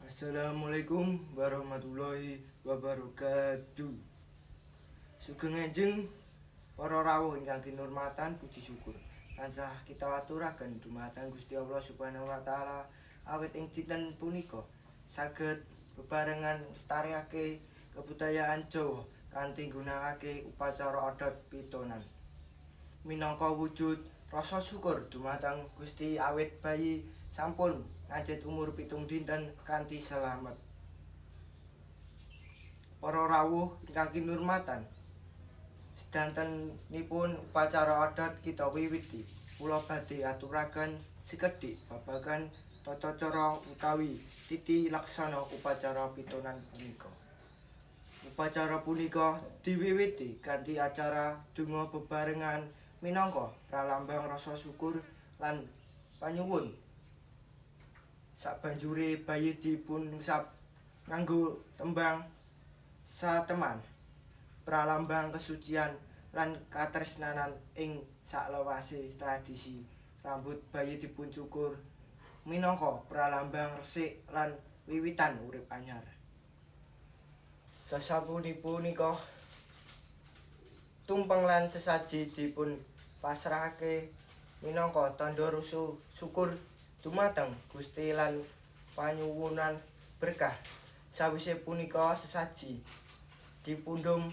Assalamualaikum warahmatullahi wabarakatuh. Sugeng enjing para rawuh ingkang kinurmatan, puji syukur tansah kita aturaken dumateng Gusti Allah Subhanahu wa taala awit ing dinten punika saged bebarengan nglestarekake kebudayaan Jawa kanthi nggunakake upacara adat pitonan. Minangka wujud rasa syukur dumateng Gusti awit bayi sampun ngancit umur 7 dinten kanthi selamet. Para rawuh ingkang kinurmatan, sedantenipun upacara adat kita wiwiti. Kula badhe aturaken sekedhik babagan tata cara utawi titi laksana upacara pitonan punika. Upacara punika diwiwiti kanthi acara donga bebarengan minangka pralambang rasa syukur lan panyuwun. Sabanjure bayi dipunusap nganggo tembang sateman, pralambang kesucian lan katresnan ing saklawase tradisi. Rambut bayi dipuncukur minangka pralambang resik lan wiwitan urip anyar. Sasampunipun punika, tumpeng lan sesaji dipun pasrahake minangka tandha rasa syukur dumateng Gusti lan panyuwunan berkah. Sawise punika sesaji dipundhum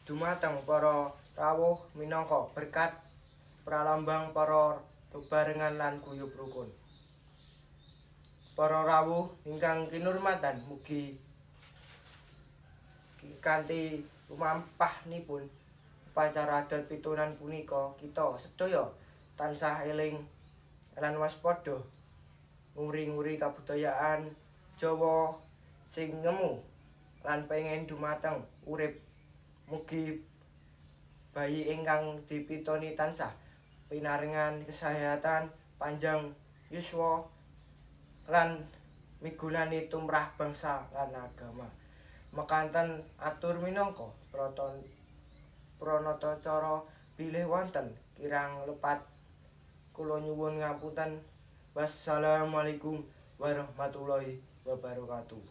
dumateng para rawuh minangka berkat, pralambang para bebarengan lan guyub rukun. Para rawuh ingkang kinurmatan, mugi kanthi lumampahipun upacara adat pitonan punika kita sedaya tansah eling lan waspada nguri-nguri kabudayaan Jawa sing ngemu lan pengen dumateng urip. Mugi bayi ingkang dipitoni tansah pinaringan kesehatan, panjang yuswa, lan migunani tumrap bangsa lan agama. Mekanten atur minangka pranatacara, bilih wonten kirang lepat kula nyuwun ngapunten. Wassalamualaikum warahmatullahi wabarakatuh.